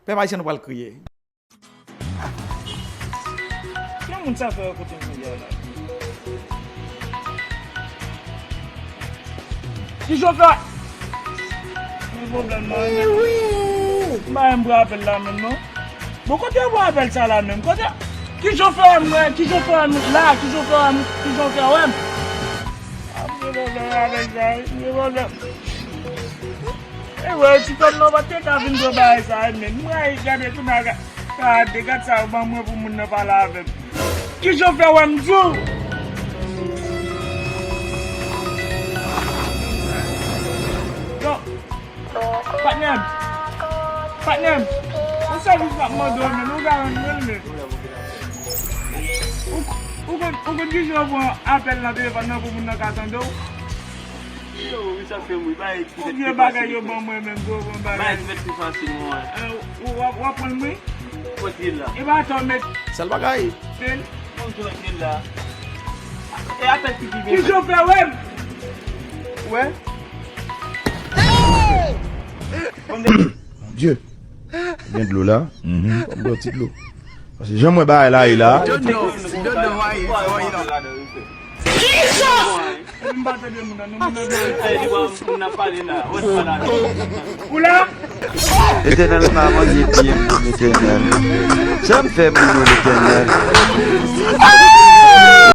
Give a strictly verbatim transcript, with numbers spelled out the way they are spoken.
Pèp ayisyen, nou pral kriye. Ki moun sa fè yo kote m ye a la? Ki chofè? Gen pwoblèm nan. M pa menm pran apèl la menm non. Bon, kote yo pran apèl sa la menm? Kote? Ki chofè m wè? Ki chofè m la? Ki chofè m? Ki chofè wè m? Ah, m gen pwoblèm avèk sa wi. M gen pwoblèm. E wè, ti fè m nan pa te ka vin pran bagay sa wi, men m rayi gade kounye a. Gade, gade sa yo ban mwen pou moun nan pale avè m. Ki jan w fè wè m di w? Yo, patnè m, patnè m, yon sèvis m ap mande w, men ou ka rann mwen l, men. Ou, ou konn, ou konn ki jan w pran apèl nan telefòn nan pou moun nan ka tande w? Yo, wi, sa fè m ri. Bagay ki fèt pi fasil. Konbyen bagay yo ban mwen menm, gwo, bon bagay. Bagay ki fèt pi fasil, mwen. Eh, w, w ap, w ap pran l, wi. Kote l la? E pa atò, mèt. Sèl bagay. Fè l. Bon, kote l la? E apèl ki pi byen. Ki jan w fè wè m? Wè? Mon Dieu. Gen dlo la. Mhm. Fò m bwè yon ti dlo. Paske jan m wè bagay la ye la. Kisa? Ou la? Letènèl pa manje pye m, Letènèl. Sa m fè moun yo, Letènèl?